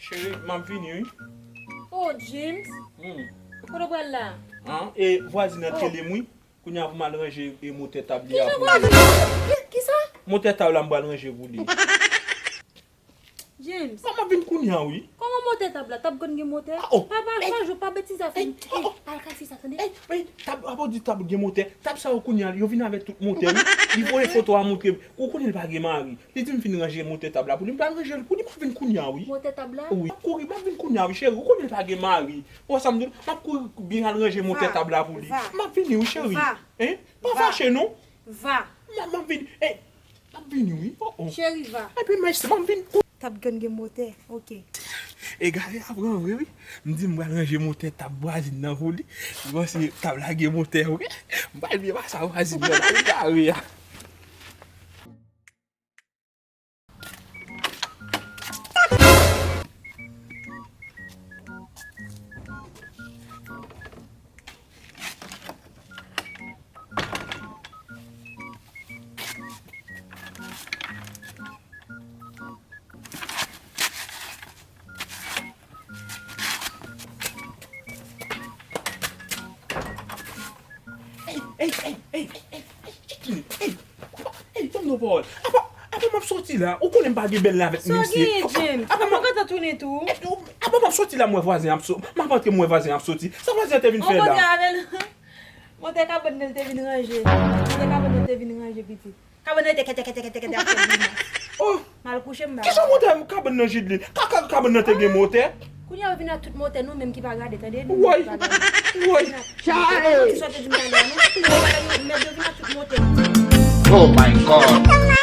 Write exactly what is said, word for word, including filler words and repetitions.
Cheri, m ap vini, wi. Oh, James. Hmm. Kote w pral la? An, e vwazin nan t rele m, wi. Kounye a pou m al ranje e motè tab li a Kijan pou vwazin nan? Ki, kisa? Motè tab la m pral ranje pou li. James. M ap vin kounye a, wi. Kòman motè tab la? Tab konn gen motè? Ah, oh. Pa, pa, Hey. pa jwe, pa betize avè m. Hey, oh, oh. Al kase sa, tande? Ey, ey, tab, apa w di tab gen motè? Tab sa yo kounye a, yo vin avèk tout motè, wi. Li voye foto a montre m. Ou konnen l pa gen mari. Li di m vin ranje motè tab la pou li. M pral ranje l pou li, m ap vin kounye a, wi. Motè tab la? Wi. M ap kouri, m ap vin kounye a, wi, cheri. Ou konnen l pa gen mari. Ou wè sa m di w? M ap kouri byen al ranje motè Va, tab la pou li. va. M ap vini, wi, cheri. Va. Hein? Pa Va. fache, non. Va. M ap, m ap vini. Ey, m ap vini, wi. Oh, oh. Cheri, va. Epi, mèsi, m ap vini. Tab konn gen motè. Ok. Egare a pran vre, wi. M di m pral ranje motè tab vwazin nan pou li. M panse tab la gen motè, wi. M pral byen pase a vwazin nan la, egare a. Ey, ey, ey, ey, ey, ey, ey, Jacqueline, ey, apa, ey, ban m yon pawòl. Apa, apa m ap soti la, ou konnen m pa gen bèl la avèk Sa w mesye. genyen, James? Apa m Ou ap, gentan tounen tou? apa m ap soti la, m wè vwazen ap soti, m ap antre, m wè vwazen ap soti. Sa vwazen an te vin fè Rankontre la? Avè l. Motè kabann nan te vin ranje. Motè kabann nan te vin ranje, pitit. Kabann nan te kètè, kètè, kètè, kètè, ap fè grimas. Oh, M al kouche, m ba. Kijan motè kabann nan Jidlin? Ka, ka, kabann nan te gen motè? Kounye a yo vin ak tout motè nou menm ki pa gade, tande nou Woy, ki pa gade. woy. Mwen ki sòti di m talè a, non. Mèt yo vin ak tout motè. Oh my God.